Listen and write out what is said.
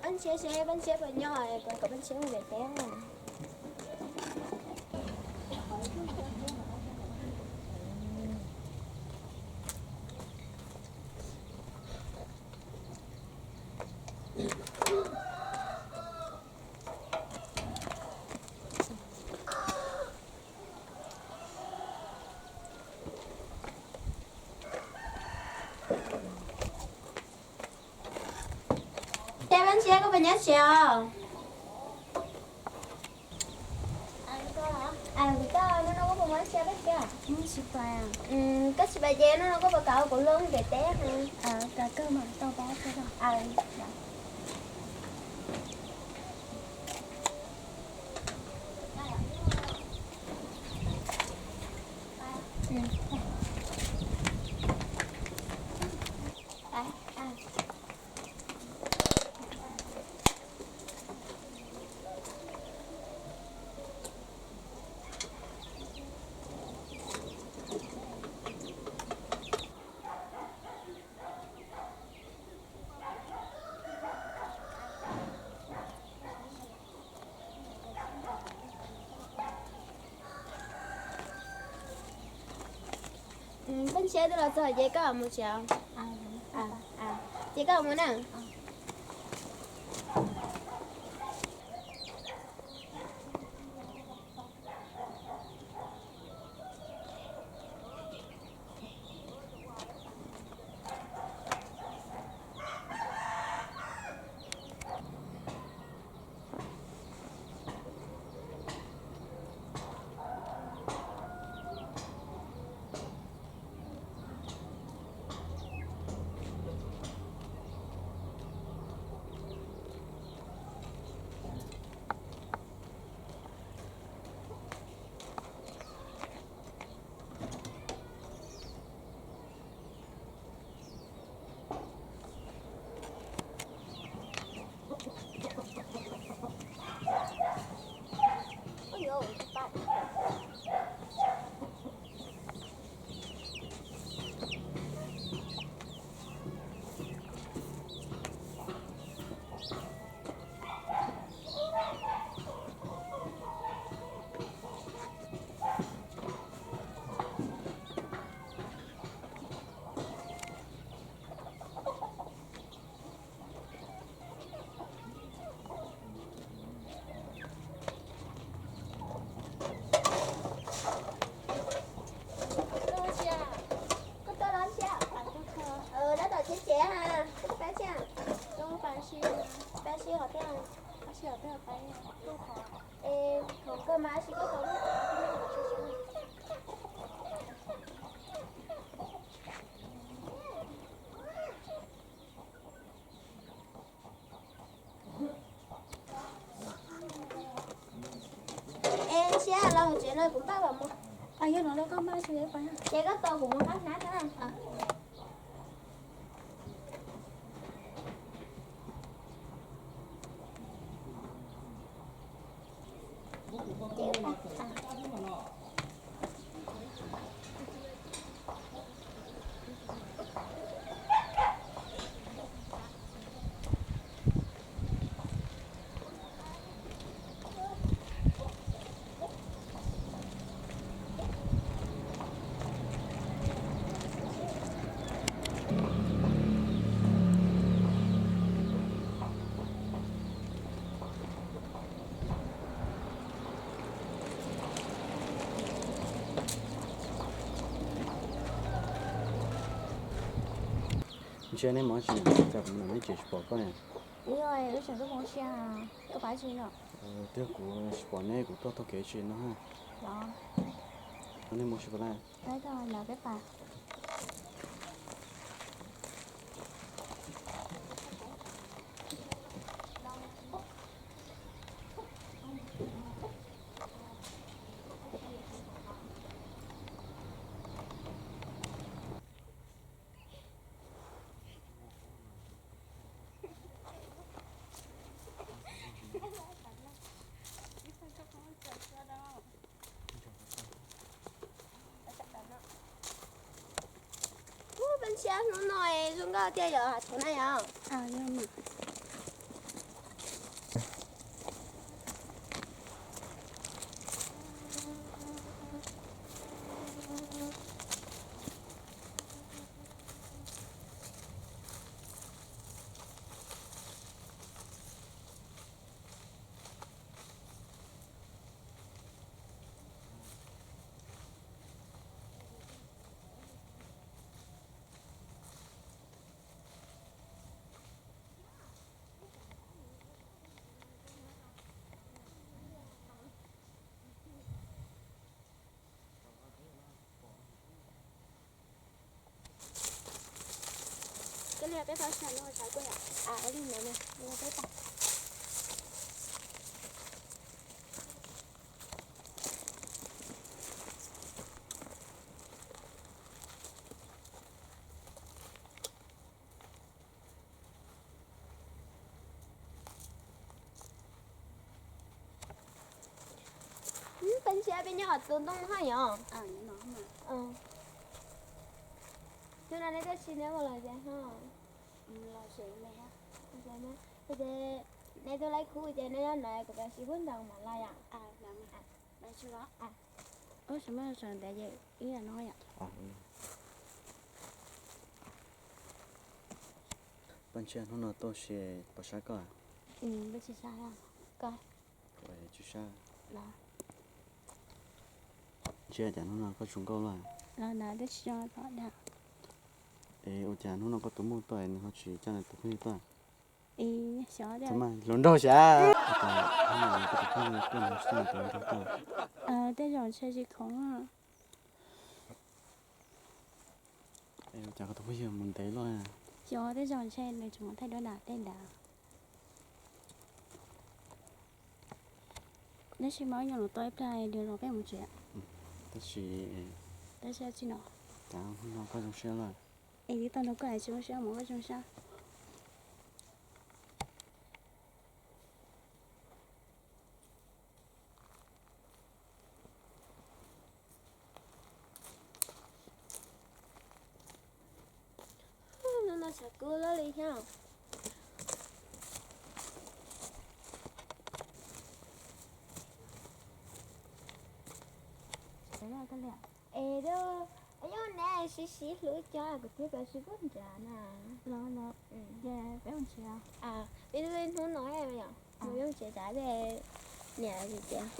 Paj Ntshiab seb Paj Ntshiab puas nyob, kom Paj Ntshiab mus pem teb. Ces Paj Ntshiab koj puas nyob tsev os? Koj hnub no koj puas muaj siab peb thiab? Koj tsis pais ces hnub no koj puas kam ua kuv luag pem teb? Paj Ntshiab, twb los txog ces koj mus tsev. Ces koj mus na. Koj tuaj los tsis? Tab tom cheb tsev ha. Koj pab tsis? Pab sib hov thiab. Es thaum kawg mas sib koj tau lub. Es ntsia los hauv tsev no kuv npaj kom mus. Yog no koj npaj, ces koj tos kuv mus nqa hnab na. Ntshe neb mus tsis, cas kuv mus nram neb tsev tsis pom koj ne? Yog, wb tseem tuaj mus ua si, koj pab tsis no? Twb kuv tsis pom neb, kuv tuaj taug kev tsis no. Los, neb mus tsis pom lawm. Peb pas. Ub, peb ntshiab hnub no zoo nkauj tiag yom, hav tsuag na yom. Peb tau sab no sab kuj yom. Li no peb tau. Peb ntsia peb nyob qhov tus ntoo haj yom. Hnub no neb tuaj si neb ua los cas ho? Ces neb tuaj laij khub ces neb nyob no kuv pab sib pub ntaus mam los yom. Pab ntsia hnub no tuaj si pom sab koj. Kuv tsis sab. Ntsia cas hnub no koj zoo nkauj luaj. Es ua cas hnub no koj tus muam tuaj nws ho tsis coj nws tus phooj ywg tuaj? Hluas nraug xyov. Tej zaum ntshe tsis khoom. Cas koj tus phooj ywg mus ntev luaj? Xyov, tej zaum ntshe nws tseem mus thaij duab nram tej ntawd. Tab sis mas nyuam lus tau ib pliag nws los peb mus tsev. Tab sis, tab sis tsis no. Cas hnub no koj zoo siab luaj? Es twb tau nrog koj hais tsis zoo siab mus koj zoo siab. Hnub no tshav kub loj li thiab. Es yog neb sib sib hlub cov kuv thiaj pab sib pub nrad na. Los no, ces peb mus tsev. Peb hnub no yom, mus peb mus tsev tsam niam tsis tias.